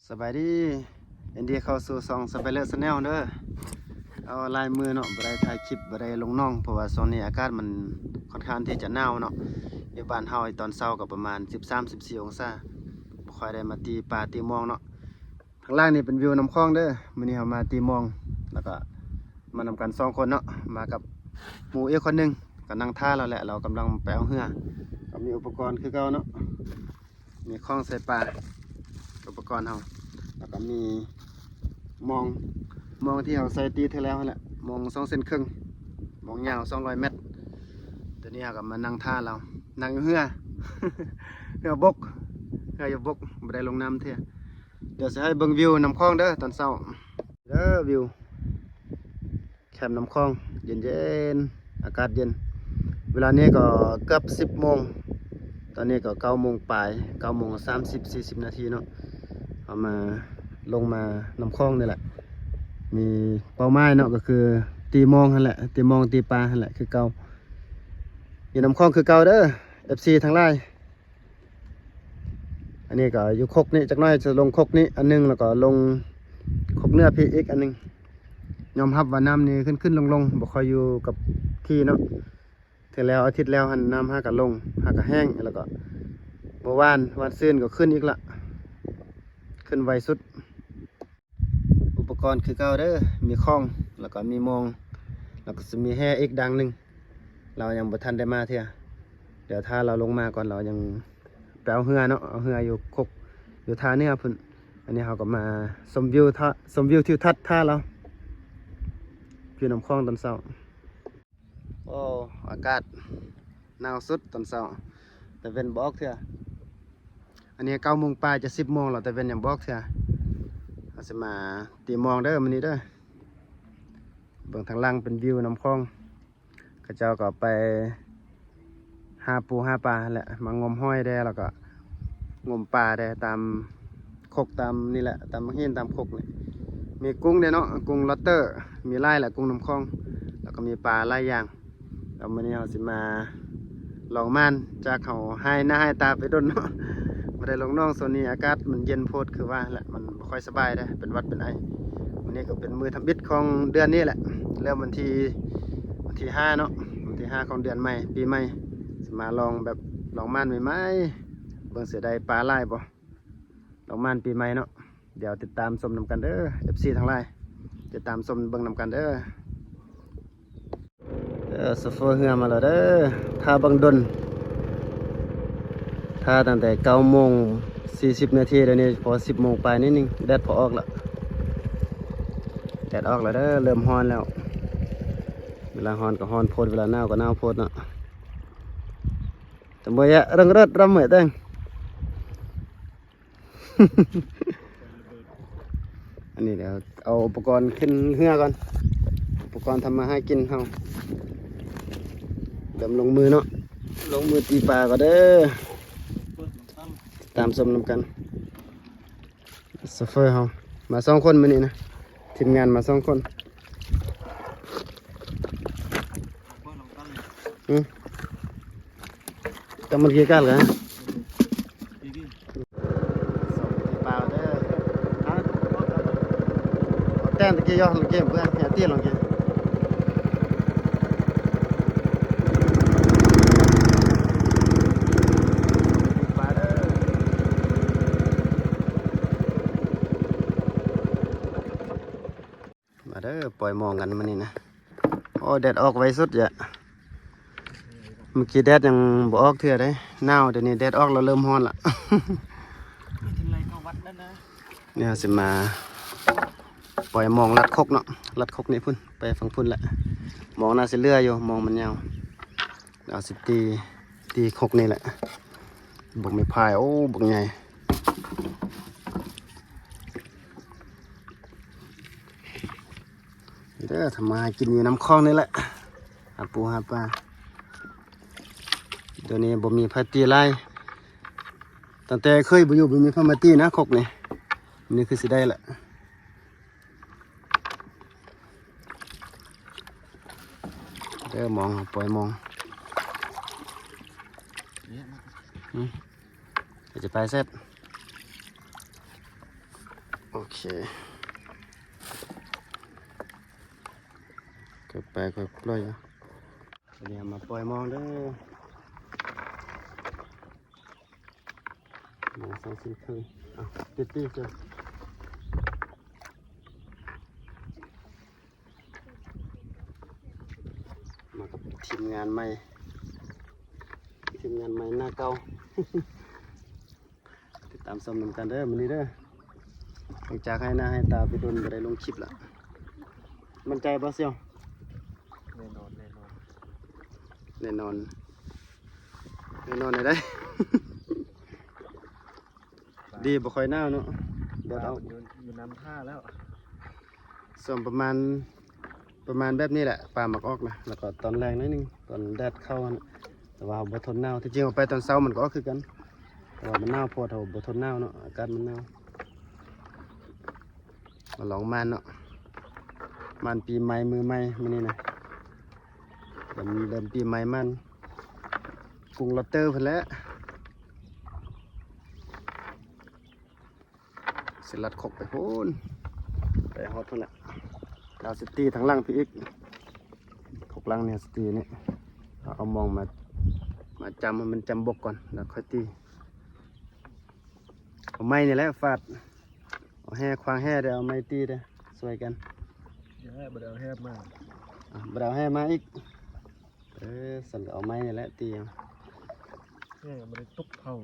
ສະບາຍດີ ຍິນດີເຂົ້າສູ່ຊ່ອງ Spider Channel ເດີ. ເອົາ ຫຼາຍມື້ເນາະ ບໍ່ໄດ້ຖ່າຍຄລິບ ບໍ່ໄດ້ລົງໜອງ ເພາະວ່າຊ່ວງນີ້ອາກາດມັນຄ່ອນຂ້າງທີ່ຈະໜາວເນາະ. ຢູ່ບ້ານເຮົາຕອນເຊົ້າກໍປະມານສິບສາມ ສິບສີ່ອົງສາ ບໍ່ຄ່ອຍໄດ້ມາຕີປາຕີມອງເນາະ. ທາງລ່າງນີ້ເປັນວິວນ້ຳຂອງເດີ. ມື້ນີ້ເຮົາມາຕີມອງ ແລ້ວກໍມານຳກັນສອງຄົນເນາະ ມາກັບໝູ່ອີກຄົນໜຶ່ງ ກໍນັ່ງຖ້າລາວແຫຼະ ລາວກຳລັງໄປເອົາເຮືອ. ກໍມີອຸປະກອນຄືເກົ່າເນາະ ມີຂອງໃສ່ປາ ອຸປະກອນເຮົາ ແລ້ວກໍມີມອງ ມອງທີ່ເຮົາໃສ່ຕີເທື່ອແລ້ວຫັ້ນແຫຼະ ມອງສອງເຊັນເຄິ່ງ ມອງຍາວສອງຮ້ອຍແມັດ. ຕອນນີ້ເຮົາກໍມານັ່ງຖ້າລາວ ນັ່ງຢູ່ເຮືອ ເຮືອບົກ ເຮືອຢູ່ບົກ ບໍ່ໄດ້ລົງນ້ຳເທື່ອ. ດຽວຊິໃຫ້ເບິ່ງວິວນ້ຳຂອງເດີຕອນເຊົ້າ ເດີ ວິວແຄມນ້ຳຂອງ ເຢັນໆ ອາກາດເຢັນ. ເວລານີ້ກໍເກືອບສິບໂມງ ຕອນນີ້ກໍເກົ້າໂມງປາຍ ເກົ້າໂມງສາມສິບ ສີ່ສິບນາທີເນາະ. ເຮົາມາ ລົງມານ້ຳຂອງນີ້ແຫຼະ ມີເປົ້າໝາຍເນາະ ກໍຄືຕີມອງຫັ້ນແຫຼະ ຕີມອງຕີປາຫັ້ນແຫຼະ ຄືເກົ່າ ຢູ່ນ້ຳຂອງຄືເກົ່າເດີ ເອັຟຊີ ທັງຫຼາຍ. ອັນນີ້ກໍຢູ່ຄົກນີ້ຈັກໜ້ອຍ ຈະລົງຄົກນີ້ອັນໜຶ່ງ ແລ້ວກໍລົງຄົກເໜືອພີ້ອີກອັນໜຶ່ງ. ຍອມຮັບວ່ານ້ຳນີ້ຂຶ້ນໆລົງໆ ບໍ່ຄ່ອຍຢູ່ກັບທີ່ເນາະ. ເທື່ອແລ້ວ ອາທິດແລ້ວຫັ້ນ ນ້ຳຫາກະລົງ ຫາກະແຫ້ງ ແລ້ວກໍເມື່ອວານ ວານຊືນກໍຂຶ້ນອີກລະ ຂຶ້ນໄວສຸດ. ອຸປະກອນຄືເກົ່າເດີ ມີຂອງ ແລ້ວກໍມີມອງ ແລ້ວກໍຊິມີແຮ່ອີກດັງໜຶ່ງ. ລາວຍັງບໍ່ທັນໄດ້ມາເທື່ອ ດຽວຖ້າລາວລົງມາກ່ອນ ລາວຍັງໄປເອົາເຮືອເນາະ ເອົາເຮືອຢູ່ຄົກ ຢູ່ທ່າເໜືອພຸ້ນ. ອັນນີ້ເຮົາກໍມາຊົມວິວ ຊົມວິວທິວທັດທ່າລາວ ວິວນ້ຳຂອງຕອນເຊົ້າ. ໂອ້ ອາກາດໜາວສຸດຕອນເຊົ້າ ຕາເວັນບໍ່ອອກເທື່ອ. ອັນນີ້ເກົ້າໂມງປາຍຈະສິບໂມງແລ້ວ ຕາເວັນຍັງບໍ່ອອກເທື່ອ. ເຮົາຊິມາຕີມອງເດີມື້ນີ້ເດີ. ເບິ່ງທາງຫຼັງເປັນວິວນ້ຳຂອງ ເຂົາເຈົ້າກໍໄປຫາປູຫາປາຫັ້ນແຫຼະ ມາງົມຫອຍແດ່ ແລ້ວກໍງົມປາແດ່ ຕາມ ຄົກຕາມນີ້ແຫຼະ ຕາມຫີນຕາມຄົກນີ້ ມີກຸ້ງເດ້ເນາະ ກຸ້ງລັອບສເຕີ ມີຫຼາຍແຫຼະ ກຸ້ງນ້ຳຂອງ ແລ້ວກໍມີປາຫຼາຍຢ່າງ. ແລ້ວມື້ນີ້ເຮົາຊິມາລອງມ່ານ ຈາກເຮົາຫາຍໜ້າຫາຍຕາໄປດົນເນາະ ບໍ່ໄດ້ລົງໜອງ. ຊ່ວງນີ້ອາກາດມັນເຢັນໂພດ ຄືວ່າແຫຼະ ມັນບໍ່ຄ່ອຍສະບາຍເດ້ ເປັນຫວັດເປັນໄອ. ມື້ນີ້ກໍເປັນມື້ທຳອິດຂອງເດືອນນີ້ແຫຼະ ເລີ່ມວັນທີ ວັນທີຫ້າເນາະ ວັນທີຫ້າຂອງເດືອນໃໝ່ ປີໃໝ່ ຊິມາລອງແບບ ລອງມ່ານໃໝ່ໆ ເບິ່ງຊິໄດ້ປາຫຼາຍບໍ່. ດອກໝານປີໃໝ່ເນາະ ດຽວຕິດຕາມຊົມນຳກັນເດີ ເອັຟຊີ ທັງຫຼາຍ ຕິດຕາມຊົມເບິ່ງນຳກັນເດີ. ເອີ ໂຊເຟີເຮືອມາແລ້ວເດີ ຖ້າບັກດົນ ຖ້າຕັ້ງແຕ່ເກົ້າໂມງສີ່ສິບນາທີ ດຽວນີ້ພໍສິບໂມງປາຍນິດໜຶ່ງ ແດດພໍອອກແລ້ວ ແດດອອກແລ້ວເດີ ເລີ່ມຮ້ອນແລ້ວ. ເວລາຮ້ອນກໍຮ້ອນໂພດ ເວລາໜາວກໍໜາວໂພດເນາະ. ແຕ່ບໍ່ຢາກເລິ້ງເລີດຣຳເໝີແຕງ ອັນນີ້ດຽວເອົາອຸປະກອນຂຶ້ນເຮືອກ່ອນ ອຸປະກອນທຳມາຫາກິນເຮົາ ເລີ່ມລົງມືເນາະ ລົງມືຕີປາກ່ອນເດີ ຕາມຊົມນຳກັນ. ໂຊເຟີເຮົາມາສອງຄົນມື້ນີ້ນະ ທີມງານມາສອງຄົນ. ອືມ ກຳມັນກີການກະ ແຕ່ງຕະກີ້ຢອກເກມເພື່ອນ ແຮດຕີລອງເກມ. ມາເດີ ປ່ອຍມອງກັນມື້ນີ້ນະ. ໂອ້ ແດດອອກໄວສຸດຢະ ເມື່ອກີ້ແດດຍັງບໍ່ອອກເທື່ອເດ້ ໜາວ ດຽວນີ້ແດດອອກແລ້ວເລີ່ມຮ້ອນລະ. ນີ້ເຮົາຊິມາປ່ອຍມອງລັດຄົກເນາະ ລັດຄົກນີ້ພຸ້ນ ໄປຝັ່ງພຸ້ນແຫຼະ ມອງໜ້າຊິເຫຼືອຢູ່ ມອງມັນຍາວ. ເຮົາຊິຕີ ຕີຄົກນີ້ແຫຼະ ບັກໄມ້ພາຍ ໂອ້ ບັກໃຫຍ່. ນີ້ເດີ ທຳມາຫາກິນຢູ່ນ້ຳຂອງນີ້ແຫຼະ ຫາປູຫາປາ. ດຽວນີ້ບໍ່ມີໃຜຕີຫຼາຍ ຕັ້ງແຕ່ເຄີຍບໍ່ຢູ່ ບໍ່ມີໃຜມາຕີນະ ຄົກນີ້ ນີ້ຄືຊິໄດ້ແຫຼະ. ເດີ ມອງ ປ່ອຍມອງ ອືມ ຈະໄປເສັດ. ໂອເຄ ຄ່ອຍໄປຄ່ອຍປ່ອຍເອົາ. ດຽວມາປ່ອຍມອງເດີ ມອງສອງສີ່ເຄິ່ງ. ເອົາ ຕິດໆ ເຈົ້າ. ມາກັບທີມງານໃໝ່ ທີມງານໃໝ່ໜ້າເກົ່າ. ຕິດຕາມຊົມນຳກັນເດີມື້ນີ້ເດີ ຫຼັງຈາກໄຮ່ໜ້າໄຮ່ຕາໄປດົນ ບໍ່ໄດ້ລົງຄລິບລະ. ໝັ້ນໃຈບໍ່ສ່ຽວ? ແນ່ນອນ ແນ່ນອນ ແນ່ນອນ ແນ່ນອນໃດ. ດີ ບໍ່ຄ່ອຍໜາວເນາະ ແດດອອກ ຢູ່ ຢູ່ນຳທ່າແລ້ວ. ຊ່ວງປະມານ ປະມານແບບນີ້ແຫຼະ ປາມັກອອກນະ ແລ້ວກໍຕອນແລງໜ້ອຍໜຶ່ງ ຕອນແດດເຂົ້າຫັ້ນນະ. ແຕ່ວ່າເຮົາບໍ່ທົນໜາວ ທີ່ຈິງເຮົາໄປຕອນເຊົ້າມັນກໍອອກຄືກັນ ແຕ່ວ່າມັນໜາວໂພດ ເຮົາບໍ່ທົນໜາວເນາະ ອາກາດມັນໜາວ. ມາລອງມ່ານເນາະ ມ່ານປີໃໝ່ ມື້ໃໝ່ມື້ນີ້ນະ ເລີ່ມ ເລີ່ມປີໃໝ່ ມ່ານກຸງລອດເຕີເພິ່ນແຫຼະ. ຊິລັດຄົກໄປພຸ້ນ ໄປຮອດພຸ້ນແຫຼະ ດາວຊິຕີທາງຫຼັງພີ້ອີກ. ຄົກຫຼັງນີ້ຊິຕີນີ້ ເອົາມອງມາ ມາຈຳໃຫ້ມັນຈຳບົກກ່ອນ ແລ້ວຄ່ອຍຕີ. ເອົາໄມ້ນີ້ແຫຼະຟາດ ເອົາແຮ່ຂວາງແຮ່ເດີ ເອົາໄມ້ຕີເດີ ຊ່ວຍກັນ. ແຮ່ ບໍ່ໄດ້ເອົາແຮ່ມາ ອ່ະ ບໍ່ໄດ້ເອົາແຮ່ມາອີກ. ເອີ ຊັ້ນກໍເອົາໄມ້ນີ້ແຫຼະຕີເອົາ. ແຮ່ບໍ່ໄດ້ຕົກເຜົາ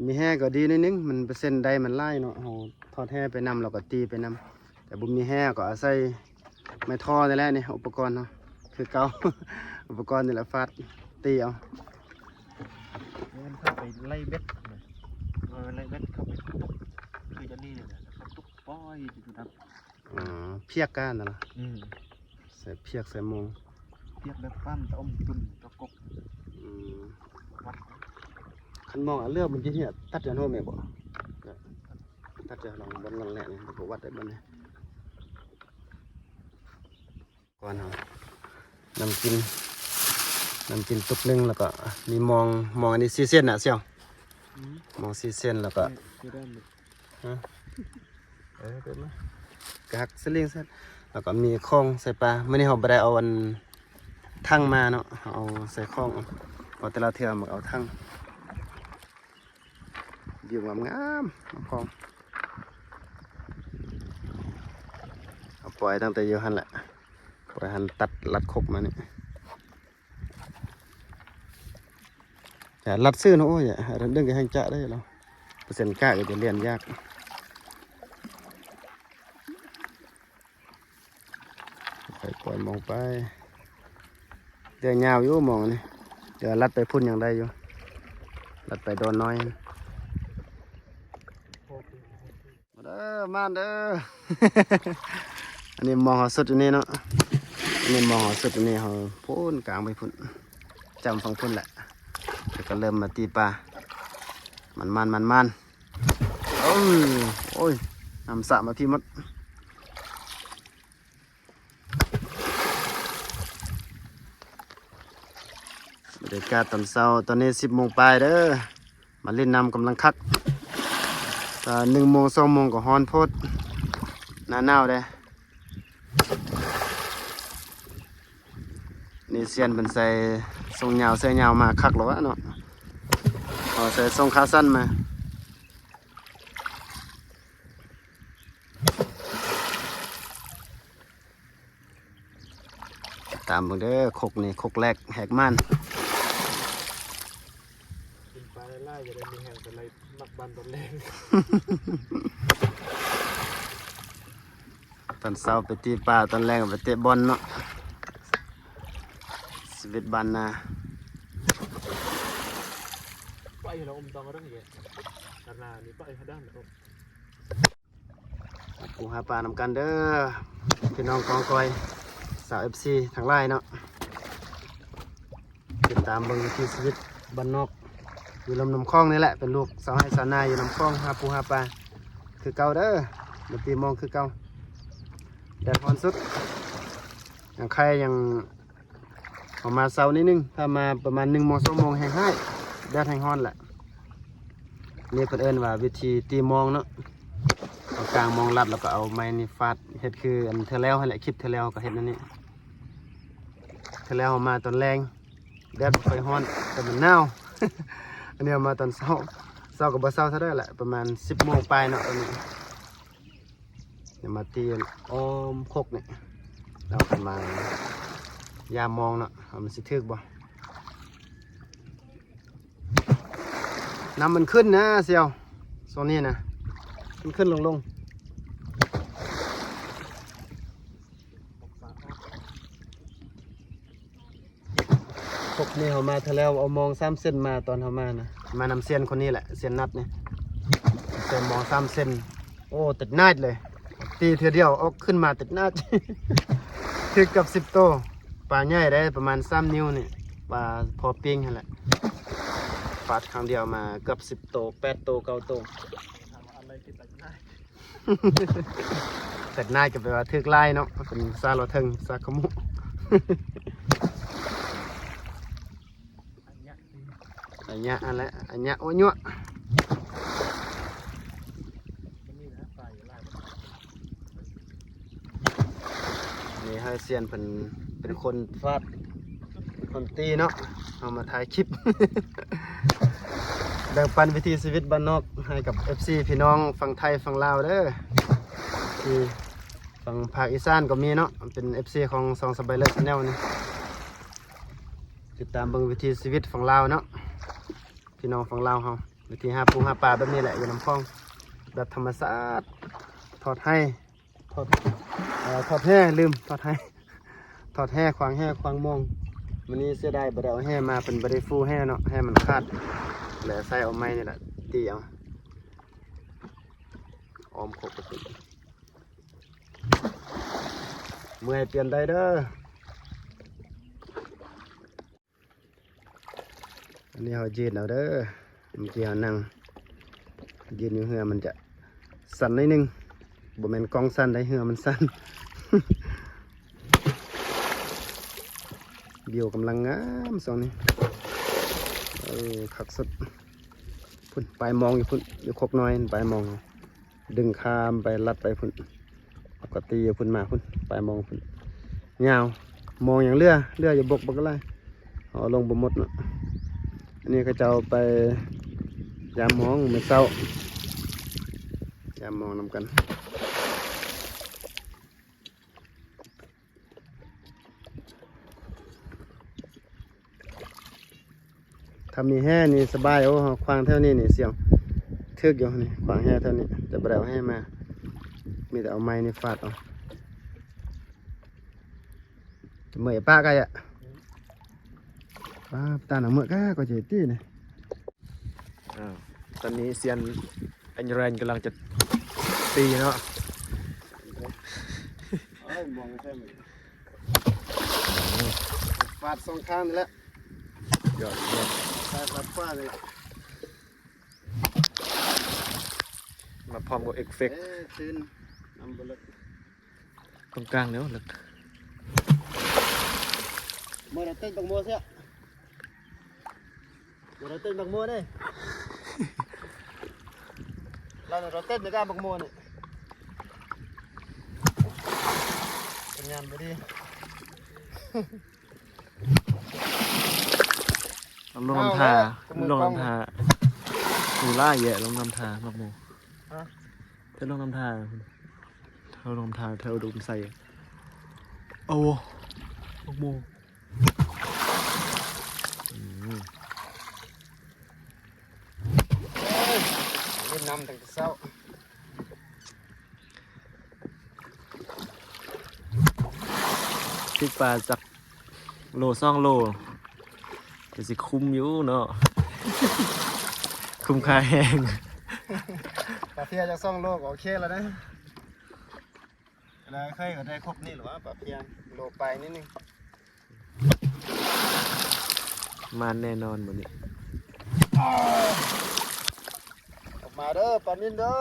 ມີແຮ່ກໍດີໜ້ອຍໜຶ່ງ ມັນເປີເຊັນໄດ້ມັນຫຼາຍເນາະ ເຮົາທອດແຮ່ໄປນຳ ແລ້ວກໍຕີໄປນຳ. ແຕ່ບໍ່ມີແຮ່ກໍອາໄສໄມ້ທໍ່ນີ້ແຫຼະນີ້ ອຸປະກອນເຮົາຄືເກົ່າ ອຸປະກອນນີ້ແຫຼະຟາດຕີເອົາ. ແມ່ນເຂົ້າໄປໄລ່ເບັດນະ ເອີ ໄລ່ເບັດເຂົ້າໄປຕົກ ຄືຈະນີ້ນະ ເຂົ້າຕົກ ປ່ອຍຢູ່ນັ້ນ. ອໍ ພຽກກ້ານນະລະ. ອືມ ໃສ່ພຽກໃສ່ໂມງ ພຽກແບບປ້ຳຕະອົມຕຸ່ນຕະກົບ. ອືມ ວັດ ຄັນມອງເລືອກມັນຊິເຮັດ ຕັດຈາກໂນແມ່ນບໍ່? ຕັດຈາກລອງບ່ອນນັ້ນແຫຼະນີ້ ມັນກໍວັດໄດ້ບັດນີ້. ກ່ອນເຮົາ ນ້ຳກິນ ນ້ຳກິນຕຸກໜຶ່ງ ແລ້ວກໍມີມອງ ມອງອັນນີ້ສີ່ເຊັນນະສ່ຽວ. ອືມ ມອງສີ່ເຊັນ ແລ້ວກໍ ເອີ ເອີ ຮະ ເອີ ເດີນມາ ກະຫັກສະລິງຊັ້ນ ແລ້ວກໍມີຂອງໃສ່ປາ. ມື້ນີ້ເຮົາບໍ່ໄດ້ເອົາອັນຖັງມາເນາະ ເຮົາເອົາໃສ່ຂອງເອົາ ເພາະແຕ່ລະເທື່ອມັກເອົາຖັງ. ວິວງາມໆ ນ້ຳຂອງ ເຮົາປ່ອຍຕັ້ງແຕ່ຢູ່ຫັ້ນແຫຼະ ປ່ອຍຫັ້ນຕັດລັດຄົກມານີ້. ຈະລັດຊື່ເນາະ ໂອ້ຍ ເດີ່ງກໍແຮ່ງຈະໄດ້ລະ ເປີເຊັນກ້າກໍຈະລຽນຍາກ. ຄ່ອຍປ່ອຍມອງໄປ ເດີ່ງຍາວຢູ່ມອງນີ້ ເດີ່ງລັດໄປພຸ້ນຍັງໄດ້ຢູ່ ລັດໄປດອນນ້ອຍ. ມາເດີ ມາເດີ ອັນນີ້ມອງເຮົາສຸດຢູ່ນີ້ເນາະ ອັນນີ້ມອງເຮົາສຸດຢູ່ນີ້ ເຮົາພຸ້ນກາງໄປພຸ້ນ ຈຳຝັ່ງພຸ້ນແຫຼະ ແລ້ວກໍເລີ່ມມາຕີປາ ມັນໆໆໆ. ເອີ ໂອ້ຍ ນ້ຳສະມາພີ້ໝົດ. ບັນຍາກາດຕອນເຊົ້າ ຕອນນີ້ສິບໂມງປາຍເດີ ມາຫຼິ້ນນ້ຳກຳລັງຄັກ. ຖ້າໜຶ່ງໂມງ ສອງໂມງກໍຮ້ອນໂພດ ໜ້າໜາວເດ້. ນີ້ຊຽນເພິ່ນໃສ່ສົ້ງຍາວເສື້ອຍາວມາຄັກແລ້ວວະເນາະ ເອົາໃສ່ສົ້ງຂາສັ້ນມາ. ຕາມເບິ່ງເດີ ຄົກນີ້ ຄົກແລກແຫກມ່ານ ກິນປາຫຼາຍໆ ຈະໄດ້ມີແຮງໄປໄລ່ໝາກບານຕອນແລງ. ຕອນເຊົ້າໄປຕີປາ ຕອນແລງໄປເຕະບອນເນາະ ຊີວິດບ້ານນາ. ໄປເຮົາອມຕອງເລື່ອງເຍ ຕານານີ້ໄປເຮົາດັງ. ຫາປູຫາປານຳກັນເດີ ພີ່ນ້ອງກອງກອຍ ຊາວເອັຟຊີທັງຫຼາຍເນາະ ຕິດຕາມເບິ່ງວິຖີຊີວິດບ້ານນອກ ຢູ່ລຳນ້ຳຂອງນີ້ແຫຼະ ເປັນລູກຊາວໄຮ່ຊາວນາ ຢູ່ນ້ຳຂອງ ຫາປູຫາປາຄືເກົ່າເດີ ມາຕີມອງຄືເກົ່າ. ແດດຮ້ອນສຸດ ຍັງໄຄ ຍັງ ເຮົາມາເຊົ້າໜ້ອຍໜຶ່ງ ຖ້າມາປະມານໜຶ່ງໂມງ ສອງໂມງແຮງຮ້າຍ ແດດແຮງຮ້ອນແຫຼະ. ນີ້ເພິ່ນເອີ້ນວ່າວິທີຕີມອງເນາະ ກາງມອງລັດ ແລ້ວກໍເອົາໄມ້ນີ້ຟາດ ເຮັດຄືອັນເທື່ອແລ້ວຫັ້ນແຫຼະ ຄລິບເທື່ອແລ້ວກໍເຮັດແນວນີ້ ເທື່ອແລ້ວເຮົາມາຕອນແລງ ແດດບໍ່ຄ່ອຍຮ້ອນ ແຕ່ມັນໜາວ ອັນນີ້ເຮົາມາຕອນເຊົ້າ ເຊົ້າກໍບໍ່ເຊົ້າເທົ່າໃດແຫຼະ ປະມານສິບໂມງປາຍເນາະ ຕອນນີ້ ດຽວມາຕີອ້ອມຄົກນີ້ ແລ້ວກໍມາຢາມມອງເນາະ ວ່າມັນຊິຖືກບໍ່. ນ້ຳມັນຂຶ້ນນະສ່ຽວ ຊ່ວງນີ້ນະ ຂຶ້ນໆລົງໆ. ຄົກນີ້ເຮົາມາເທື່ອແລ້ວ ເອົາມອງສາມເສັ້ນມາ ຕອນເຮົາມານະ ມານຳຊຽນຄົນນີ້ແຫຼະ ຊຽນນັດນີ້ ໃສ່ມອງສາມເສັ້ນ ໂອ້ ຕິດໜາດເລີຍ ຕີເທື່ອດຽວອອກຂຶ້ນມາຕິດໜາດ ຖືກເກືອບສິບໂຕ ປາໃຫຍ່ໄດ໋ ປະມານສາມນິ້ວນີ້ ປາພໍປີ້ງຫັ້ນແຫຼະ ຟາດຄັ້ງດຽວມາເກືອບສິບໂຕ ແປດໂຕ ເກົ້າໂຕ. ເປັນນາຍກໍແປວ່າຖືກຫຼາຍເນາະ ເປັນສາລາວເທິງ ສາຂະມຸ ອາຍະຫັ້ນແຫຼະ ອາຍະໂອຍະ ນີ້ໃຫ້ຊຽນເພິ່ນເປັນຄົນຟາດ ຄົນຕີເນາະ ເຮົາມາຖ່າຍຄລິບ ແບ່ງປັນວິຖີຊີວິດບ້ານນອກໃຫ້ກັບເອັຟຊີພີ່ນ້ອງຝັ່ງໄທຝັ່ງລາວເດີ ທີ່ຝັ່ງພາກອີສານກໍມີເນາະ ເປັນເອັຟຊີຂອງຊ່ອງສະບາຍເລີຊາແນລນີ້ ຕິດຕາມເບິ່ງວິຖີຊີວິດຝັ່ງລາວເນາະ ພີ່ນ້ອງຝັ່ງລາວເຮົາ ວິຖີຫາປູຫາປາແບບນີ້ແຫຼະ ຢູ່ນຳຂອງ ແບບທຳມະຊາດ ທອດໄຮ່ ທອດ ເອີ ທອດແຮ່ ລືມ ທອດໄຮ່ ທອດແຮ່ ຂວາງແຮ່ ຂວາງມອງ ມື້ນີ້ເສຍດາຍບໍ່ໄດ້ເອົາແຮ່ມາ ເພິ່ນບໍ່ໄດ້ຟູແຮ່ເນາະ ແຮ່ມັນຂາດ ແລະໃຊ້ເອົາໄມ້ນີ້ແຫຼະຕີເອົາ ອ້ອມຄົກໄປພຸ້ນ ເມື່ອຍປ່ຽນໄດ້ເດີ. ອັນນີ້ເຮົາຢືນເອົາເດີ ເມື່ອກີ້ເຮົານັ່ງຢືນຢູ່ເຮືອ ມັນຈະສັ່ນໜ້ອຍໜຶ່ງ ບໍ່ແມ່ນກ້ອງສັ່ນໃດ ເຮືອມັນສັ່ນ ວິວກຳລັງງາມຊ່ວງນີ້ ເອີ ຄັກສຸດ ພຸ້ນ ປາຍມອງຢູ່ພຸ້ນ ຢູ່ຄົກນ້ອຍ ປາຍມອງ ດຶງຂາມໄປ ລັດໄປພຸ້ນ ແລ້ວກໍຕີຢູ່ພຸ້ນມາພຸ້ນ ປາຍມອງພຸ້ນ ຍາວ ມອງຍັງເຫຼືອ ເຫຼືອຢູ່ບົກບັກຫຼາຍ ເອົາລົງບໍ່ໝົດເນາະ ອັນນີ້ເຂົາເຈົ້າໄປຢາມມອງມື້ເຊົ້າ ຢາມມອງນຳກັນ. ຖ້າມີແຮ່ນີ້ສະບາຍ ໂອ້ ຂວາງແຖວນີ້ນີ້ສ່ຽວ ຖືກຢູ່ນີ້ ຂວາງແຮ່ແຖວນີ້ ແຕ່ບໍ່ໄດ້ເອົາແຮ່ມາ ມີແຕ່ເອົາໄມ້ນີ້ຟາດເອົາ ເມື່ອຍປາກະຍະ ປາ ຕາໜັງເມື່ອຍກະກໍຈະຕີນີ້. ອາ ຕອນນີ້ຊຽນອັນແຣນກຳລັງຈະຕີເນາະ ເອີຍ ມອງໃສ່ມັນ ຟາດສອງຂ້າງນີ້ແຫຼະ ຍອດ ຍອດ ຊ້າຍຟາດຂວານີ້ແຫຼະ ມາພ້ອມກັບເອັບເຟັກ ເອີ ຕື່ນ ນ້ຳບໍ່ເລິກ ຕົງກາງແລ້ວເລິກ ເມື່ອໃດເຕັ້ນບັກໂມເສຍ ບໍ່ໄດ້ເຕັ້ນບັກໂມເດ້ ລາວເຕັ້ນໃນການບັກໂມນີ້ ສັນຍານບໍ່ດີ ລົງນຳທ່າ ລົງນຳທ່າ ໂອ້ ຫຼາຍແຍະ ລົງນຳທ່າບັກໂມ ຮະ ແຖວລົງນຳທ່າ ແຖວລົງນຳທ່າ ແຖວອຸດົມໄຊ ໂອ້ ບັກໂມ. ອືມ ເອີຍ ຫຼິ້ນນ້ຳຕັ້ງແຕ່ເຊົ້າ ຖືກປາຈັກໂລສອງໂລ ກໍຊິຄຸ້ມຢູ່ເນາະ ຄຸ້ມຄ່າແຮງ ປາເພຍຈັກສອງໂລກໍໂອເຄແລ້ວນະ. ແລ້ວເຄີຍກໍໄດ້ຄົບນີ້ແຫຼະວະ ປາພຽງໂລປາຍນິດໜຶ່ງ ມານແນ່ນອນມື້ນີ້ ອອກມາເດີ ປານິນເດີ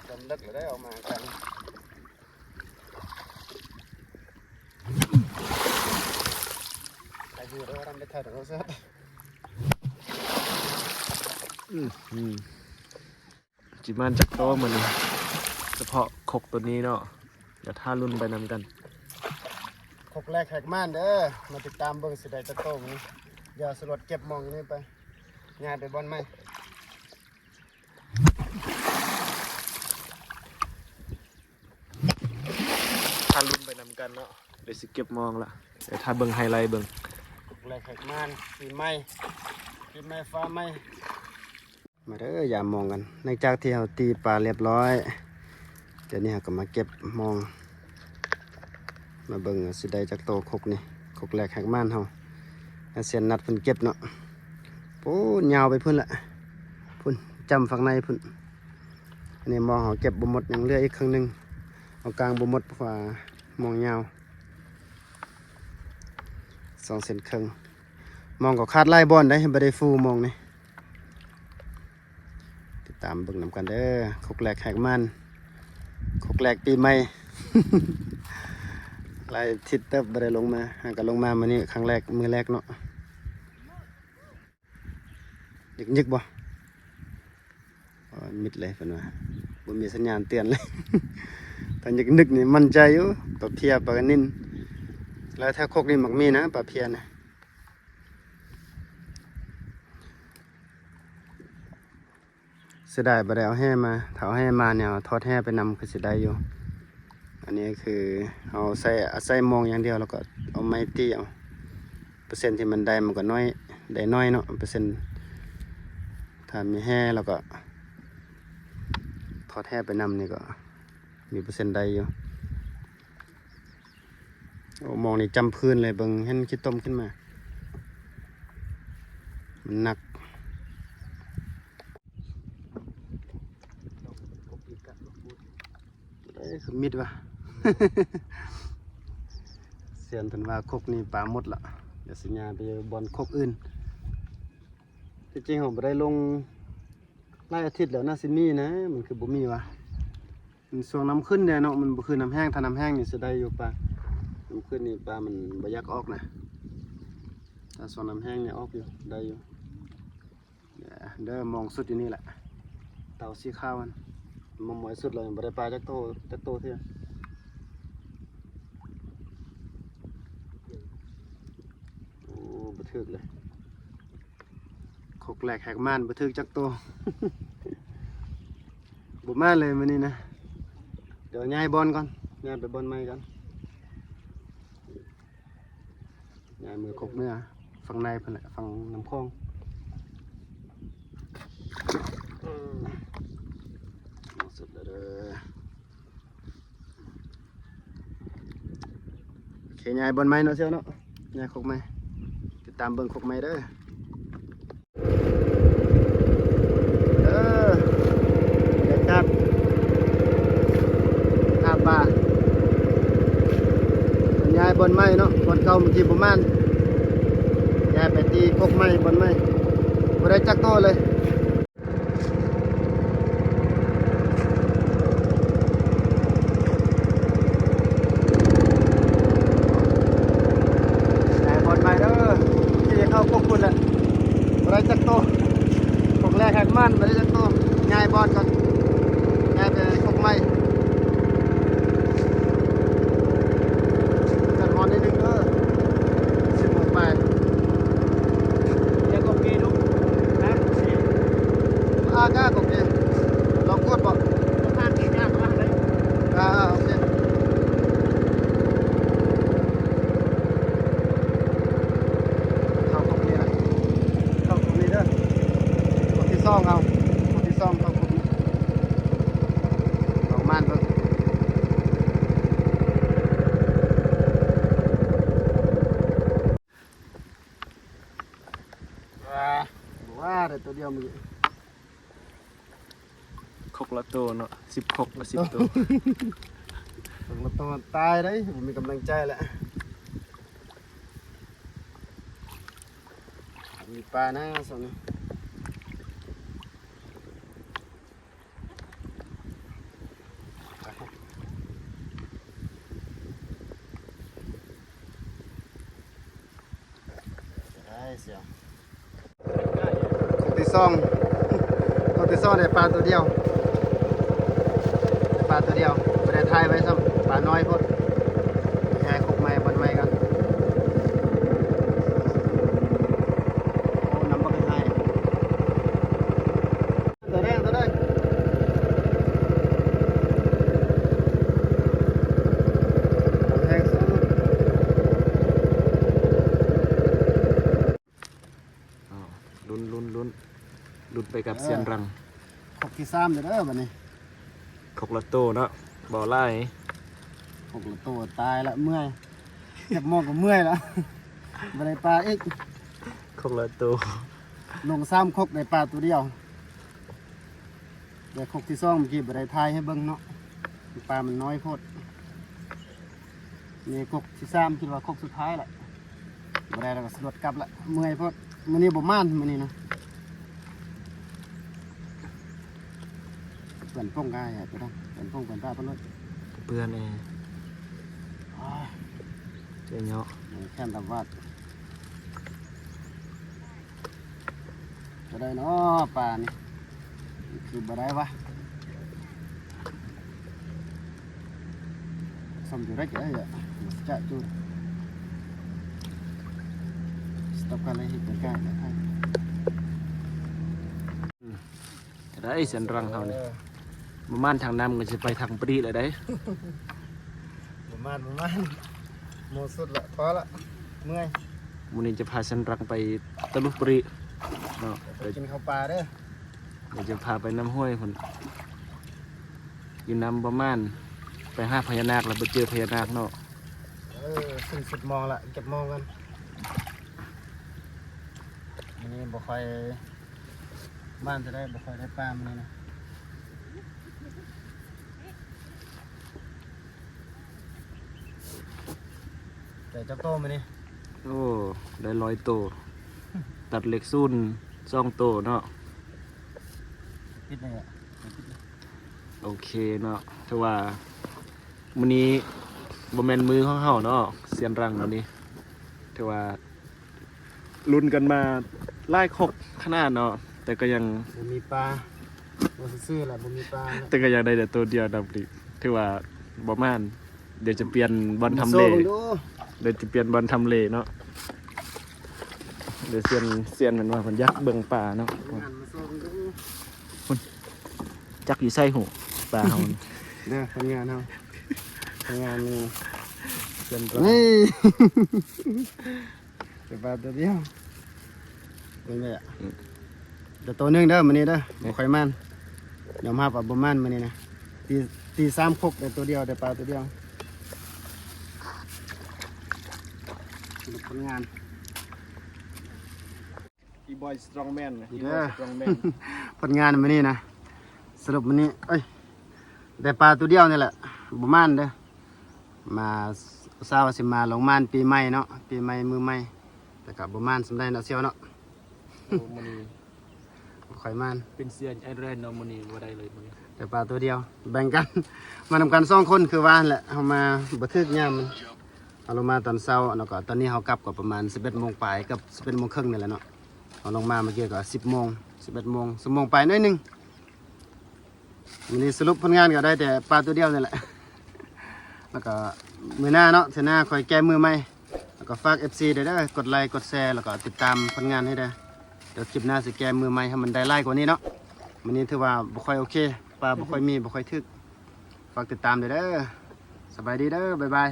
ດຳເລິກແລ້ວໄດ້ອອກມາກັນ. ນີ້ເດີ ນຳໄປຖ່າຍທຳມະຊາດ. ອືມ ອືມ ຊິມານຈັກໂຕມື້ນີ້ ສະເພາະຄົກໂຕນີ້ເນາະ. ດຽວຖ້າລຸ້ນໄປນຳກັນ ຄົກແລກແຮກມານເດີ. ມາຕິດຕາມເບິ່ງຊິໄດ້ຈັກໂຕມື້ນີ້. ດຽວສະຫຼວດເກັບມອງນີ້ໄປ ຍ້າຍໄປບ່ອນໃໝ່. ຖ້າລຸ້ນໄປນຳກັນເນາະ. ດຽວຊິເກັບມອງລະ ດຽວຖ້າເບິ່ງໄຮໄລເບິ່ງ. ແລກແຮກມານ ປີໃໝ່ ປີໃໝ່ຟ້າໃໝ່. ມາເດີ ຢາມມອງກັນ. ຫຼັງຈາກທີ່ເຮົາຕີປາລຽບຮ້ອຍ ດຽວນີ້ເຮົາກໍມາເກັບມອງ. ມາເບິ່ງວ່າຊິໄດ້ຈັກໂຕຄົກນີ້ ຄົກແລກແຮກມານເຮົາ. ອາຊຽນນັດເພິ່ນເກັບເນາະ. ໂອ້ ຍາວໄປພຸ້ນລະ ພຸ້ນ ຈ້ຳຝັ່ງໃນພຸ້ນ. ອັນນີ້ມອງເຮົາເກັບບໍ່ໝົດ ຍັງເຫຼືອອີກເຄິ່ງໜຶ່ງ. ເອົາກາງບໍ່ໝົດ ເພາະວ່າມອງຍາວ ສອງເຊັນເຄິ່ງ. ມອງກໍຂາດຫຼາຍບ່ອນໄດ໋ ບໍ່ໄດ້ຟູມອງນີ້. ຕິດຕາມເບິ່ງນຳກັນເດີ ຄົກແລກແຮກມານ ຄົກແລກປີໃໝ່. ຫຼາຍທິດເຕີບບໍ່ໄດ້ລົງມາ ຫາກໍລົງມາມື້ນີ້ຄັ້ງແລກ ມື້ແລກເນາະ. ຍຶກໆ ບໍ່? ໂອ້ຍ ມິດເລີຍເພິ່ນວ່າ ບໍ່ມີສັນຍານເຕືອນເລີຍ. ຖ້າຍຶກໆ ນີ້ໝັ້ນໃຈຢູ່ ປາເພຍ ປາກະນິນ. ແລ້ວແຖວຄົກນີ້ມັກມີນະ ປາເພຍນະ. ເສຍດາຍບໍ່ໄດ້ເອົາແຫມາ. ຖ້າເອົາແຫມານີ້ ເອົາຖອດແຫໄປນຳ ຄືຊິໄດ້ຢູ່. ອັນນີ້ຄືເຮົາໃຊ້ ອາໄສມອງຢ່າງດຽວ ແລ້ວກໍເອົາໄມ້ຕີເອົາ. ເປີເຊັນທີ່ມັນໄດ້ມັນກໍນ້ອຍ ໄດ້ນ້ອຍເນາະ ເປີເຊັນ. ຖ້າມີແຫແລ້ວກໍຖອດແຫໄປນຳນີ້ ກໍມີເປີເຊັນໄດ້ຢູ່. ໂອ້ ມອງນີ້ຈ້ຳພື້ນເລີຍ ເບິ່ງ ເຫັນຂີ້ຕົມຂຶ້ນມາ ມັນໜັກ. ເອີ ຄືມິດວ່າ ຊຽນເພິ່ນວ່າຄົກນີ້ປາໝົດລະ ດຽວຊິຍ້າຍໄປຢູ່ບ່ອນຄົກອື່ນ. ທີ່ຈິງເຮົາບໍ່ໄດ້ລົງຫຼາຍອາທິດແລ້ວ ໜ້າຊິມີນະ ມັນຄືບໍ່ມີວະ. ມັນຊ່ວງນ້ຳຂຶ້ນແດ່ເນາະ ມັນບໍ່ຄືນ້ຳແຫ້ງ. ຖ້ານ້ຳແຫ້ງນີ້ຊິໄດ້ຢູ່ປາ ນ້ຳຂຶ້ນນີ້ປາມັນບໍ່ຢາກອອກນະ. ຖ້າຊ່ວງນ້ຳແຫ້ງນີ້ອອກຢູ່ ໄດ້ຢູ່. ເດີ ມອງສຸດຢູ່ນີ້ແຫຼະ ເຕົາສີຂາວຫັ້ນ. ມອງມອຍສຸດແລ້ວ ຍັງບໍ່ໄດ້ປາຈັກໂຕ ຈັກໂຕເທື່ອ. ໂອ້ ບໍ່ຖືກເລີຍ. ຄົກແລກແຮກມານ ບໍ່ຖືກຈັກໂຕ. ບໍ່ມາເລີຍມື້ນີ້ນະ. ດຽວຍ້າຍບ່ອນກ່ອນ ຍ້າຍໄປບ່ອນໃໝ່ກ່ອນ. ຍ້າຍເມືອຄົກເມືອຝັ່ງໃນພຸ້ນແຫຼະ ຝັ່ງນ້ຳຂອງ. ອືມ ສຸດແລ້ວເດີ. ໂອເຄ ຍ້າຍບ່ອນໃໝ່ເນາະ ຊຽວເນາະ ຍ້າຍຄົກໃໝ່. ຕິດຕາມເບິ່ງຄົກໃໝ່ເດີ. ເອີ ບັນຍາກາດ ຫາປາ ຍ້າຍບ່ອນໃໝ່ເນາະ ບ່ອນເກົ່າເມື່ອກີ້ບໍ່ມານ. ຍ້າຍໄປຕີຄົກໃໝ່ ບ່ອນໃໝ່ ບໍ່ໄດ້ຈັກໂຕເລີຍ. ຍ້າຍບ່ອນໃໝ່ເດີ ທີ່ເຂົ້າກົກພຸ້ນແຫຼະ ບໍ່ໄດ້ຈັກໂຕ. ກົກແລກແຮກມານ ບໍ່ໄດ້ຈັກໂຕ. ຍ້າຍບ່ອນກ່ອນ ຍ້າຍໄປກົກໃໝ່. ຈັດຮອນນິດໜຶ່ງເດີ ສິບໂມງປາຍ. ແລ້ວກໍເກດຸ ນະ ອາກາກໍເກ ລອງກວດບໍ່? ຜ່ານເກຍາກວ່າໄດ້ ອ່າ ໂອເຄ. ເຂົ້າກົກນີ້ລະ ເຂົ້າກົກນີ້ເດີ. ກົກທີສອງເອົາ ກົກທີສອງເຂົ້າກົກນີ້. ອອກມາເບິ່ງ ວ່າ ບໍ່ວ່າໄດ້ໂຕດຽວມື້ກີ້. ຄົກລະໂຕເນາະ ສິບຄົກລະສິບໂຕ. ຄົກລະໂຕຕາຍເດ້ ບໍ່ມີກຳລັງໃຈແລ້ວ. ມີປານະຊ່ວງນີ້. ໄປ ຄົກທີສອງ ຄົກທີສອງໄດ້ປາໂຕດຽວ ໄດ້ປາໂຕດຽວ ບໍ່ໄດ້ຖ່າຍໄວ້ຊ້ຳ ປານ້ອຍໂພດ. ໄປຫາຄົກໃໝ່ບ່ອນໃໝ່ກ່ອນ. ໂອ້ ນ້ຳບັກໄຮ່ ໂຕແດງ ໂຕແດງ ລຸ້ນ ລຸ້ນ ລຸ້ນ ລຸ້ນໄປກັບ ເອີ ຊຽນລັງ. ຄົກທີສາມເດີບັດນີ້. ຄົກລະໂຕເນາະ ບໍ່ຫຼາຍ. ຄົກລະໂຕ ຕາຍລະ ເມື່ອຍ ຈັກໂມງກໍເມື່ອຍລະ ບໍ່ໄດ້ປາອີກ. ຄົກລະໂຕ ລົງສາມຄົກ ໄດ້ປາໂຕດຽວ. ແຕ່ຄົກທີສອງ ເມື່ອກີ້ບໍ່ໄດ້ຖ່າຍໃຫ້ເບິ່ງເນາະ ປາມັນນ້ອຍໂພດ. ນີ້ຄົກທີສາມ ຄິດວ່າຄົກສຸດທ້າຍລະ ບໍ່ໄດ້ລະກໍສະຫຼວດກັບລະ ເມື່ອຍໂພດ. ມື້ນີ້ບໍ່ໝານ ມື້ນີ້ນະ ເປື້ອນປົງກາຍ ເປື້ອນປົງເປື້ອນປາປະໂລດ ເປື້ອນເອງ. ໂອ້ຍ ເຈາະເນາະ ແຂ້ງຕາວາດ. ຈະໄດ້ເນາະປານີ້ ຄືບໍ່ໄດ້ວະ. ສອມຈຸໄດ້ ຈະໄດ້ ຈະຈຸ ສະຕັອບກັນເລີຍ ເຮັດການ ຈະໄດ້ຊຽນລັງເຮົານີ້. ເອີ ປະມານທາງນ້ຳກໍຊິໄປທາງປຣີແລ້ວໄດ໋. ປະມານ ປະມານ ໝົດສຸດລະ ພໍລະ ເມື່ອຍ. ມື້ນີ້ຈະພາຊຽນລັງໄປຕະລຸປຣີເນາະ ໄປກິນເຂົ້າປ່າເດີ. ດຽວຈະພາໄປນ້ຳຫ້ວຍພຸ້ນ ຢູ່ນ້ຳປະມານ ໄປຫາພະຍານາກ ແລ້ວບໍ່ເຈີພະຍານາກເນາະ. ເອີ ສິ້ນສຸດມອງລະ ເກັບມອງກັນ. ມື້ນີ້ບໍ່ຄ່ອຍ ໝານເທົ່າໃດ ບໍ່ຄ່ອຍໄດ້ປາມື້ນີ້ນະ. ໄດ້ຈັກໂຕມື້ນີ້? ໂອ້ ໄດ້ຮ້ອຍໂຕ ຕັດເລກສູນສອງໂຕເນາະ. ປິດເລີຍ ປິດເລີຍ. ໂອເຄເນາະ ຖືວ່າມື້ນີ້ບໍ່ແມ່ນມື້ຂອງເຮົາເນາະ ຊຽນລັງມື້ນີ້ ຖືວ່າ ລຸ້ນກັນມາຫຼາຍຄົກຂະໜາດເນາະ ແຕ່ກໍຍັງ ບໍ່ມີປາ ບໍ່ຊື່ໆລະ ບໍ່ມີປາ ແຕ່ກໍຍັງໄດ້ແຕ່ໂຕດຽວນຳນີ້ ຖືວ່າບໍ່ໝານ. ດຽວຈະປ່ຽນບ່ອນທຳເລ ມາໂຊເບິ່ງດູ ດຽວຈະປ່ຽນບ່ອນທຳເລເນາະ. ດຽວຊຽນ ຊຽນເພິ່ນວ່າເພິ່ນຢາກເບິ່ງປາເນາະ. ມາໂຊເບິ່ງດູ ພຸ້ນ ຈັກຢູ່ໃສຫູ ປາເຮົານີ້ ເດີ ຜົນງານເຮົາ ຜົນງານນີ້ ຊຽນ ນີ້. ໄດ້ປາໂຕດຽວ ເບິ່ງເດີ ອືມ ໄດ້ໂຕໜຶ່ງເດີມື້ນີ້ເດີ. ນີ້ ບໍ່ຄ່ອຍໝານ ຍອມຮັບວ່າບໍ່ໝານມື້ນີ້ນະ. ຕີ ຕີສາມຄົກໄດ້ໂຕດຽວ ໄດ້ປາໂຕດຽວ. ສະຫຼຸບຜົນງານ ອີບອຍສະຕຣອງແມນ ອີບອຍສະຕຣອງແມນ ຜົນງານມື້ນີ້ນະ. ສະຫຼຸບມື້ນີ້ ເອີຍ ໄດ້ປາໂຕດຽວນີ້ແຫຼະ ບໍ່ໝານເດີ. ມາ ອຸດສ່າວ່າຊິມາລົງໝານປີໃໝ່ເນາະ ປີໃໝ່ມື້ໃໝ່ ແຕ່ກະບໍ່ໝານສ່ຳໃດເນາະ ຊຽວເນາະ. ໂອ້ ມື້ນີ້ບໍ່ຄ່ອຍໝານ ເປັນຊຽນໄອແລນເນາະ ມື້ນີ້ບໍ່ໄດ້ເລີຍມື້ນີ້ ແຕ່ປາໂຕດຽວ. ແບ່ງກັນ ມານຳກັນສອງຄົນ ຄືວ່າຫັ້ນແຫຼະ ເຮົາມາບໍ່ຖືກຍາມມັນ. ເຮົາລົງມາຕອນເຊົ້າ ແລ້ວກໍຕອນນີ້ເຮົາກັບກໍປະມານສິບເອັດໂມງປາຍ ເກືອບສິບເອັດໂມງເຄິ່ງນີ້ແຫຼະເນາະ. ເຮົາລົງມາເມື່ອກີ້ກໍສິບໂມງ ສິບເອັດໂມງ ຊົ່ວໂມງປາຍໜ້ອຍໜຶ່ງ. ມື້ນີ້ສະຫຼຸບຜົນງານກໍໄດ້ແຕ່ປາໂຕດຽວນີ້ແຫຼະ ແລ້ວກໍມື້ໜ້າເນາະ ເທື່ອໜ້າຄ່ອຍແກ້ມືໃໝ່. ແລ້ວກໍຝາກເອັຟຊີໄດ້ເດີ ກົດໄລກົດແຊ ແລ້ວກໍຕິດຕາມຜົນງານໃຫ້ເດີ. ດຽວຄລິບໜ້າຊິແກ້ມືໃໝ່ໃຫ້ມັນໄດ້ຫຼາຍກວ່ານີ້ເນາະ. ມື້ນີ້ຖືວ່າບໍ່ຄ່ອຍໂອເຄ ປາບໍ່ຄ່ອຍມີ ບໍ່ຄ່ອຍຖືກ. ຝາກຕິດຕາມໄດ້ເດີ. ສະບາຍດີເດີ ບາຍບາຍ.